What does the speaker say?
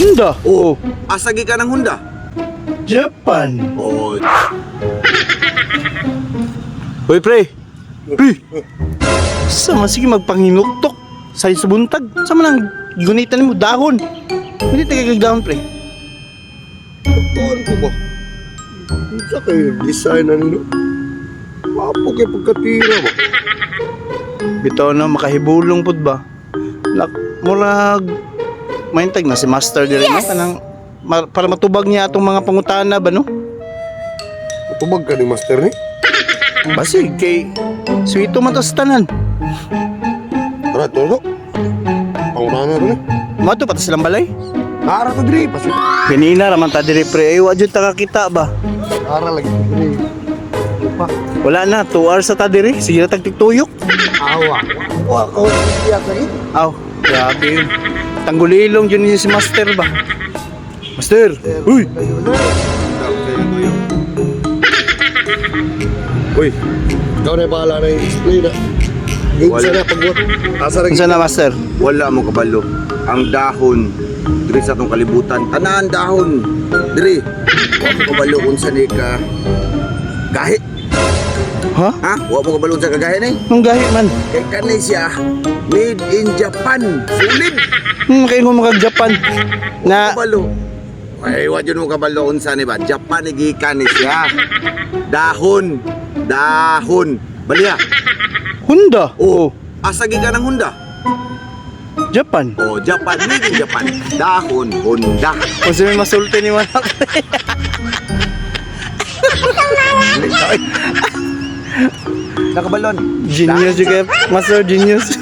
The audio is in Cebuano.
Honda. Oh. Asa gikan ang Honda? Japan. Oh. Hoy, pre. Pre. Sama sige magpanginuktok sa buntag. Sama nang gunitan mo dahon. Gunita kay dahon, pre. Tuon ko ba? Unsa kay design na nino? Wapo kay pagkatira ba? Bitaw na makahibulong pud ba? Lak murag maintag na si master diri no kanang para matubag niya atong mga pangutana ba, no? Matubag ka ni master ni? Basig kay sweeto man to sa tanan. Tara, tara to. Pangutana rin eh. Mato pa ta silang balay. Nara to diri, pasok. Ganina ra man ta diri, pre, ay wa jud ta kakita ba. Nara lagi to diri. Pa. Wala na, 2 hours sa ta diri. Sige na tagtiktuyok. Awa. Wa ko siya lagi. Aw, grabe yun. Tanggulilong yun yun si Master ba? Master! Uy! Uy, ikaw na bahala na i-explain na. Unsa na pagbuhat? Asa ra Unsa na, Master? Wala mo kabalo. Ang dahon diri sa atong kalibutan. Tanan dahon diri. Wa mo kabalo unsa ni ka gahi. Ha? Ha? Wa mo kabalo unsa ka gahi ni? Nung gahi man. Kay kani siya made in Japan. Solid. Kayo kung mga Japan. Na, Kabalo. Ay, wa jud mo kabalo unsa ni ba? Japan ni gikan ni siya. Dahon. Dahon. Baliya. Honda. Oh. Asa gikan ang Honda? Japan. Oh, Japan, made in Japan. Dahon, Honda. Kung may masulti ni Manak. Nakabalon. Genius yung kaya. Master, genius.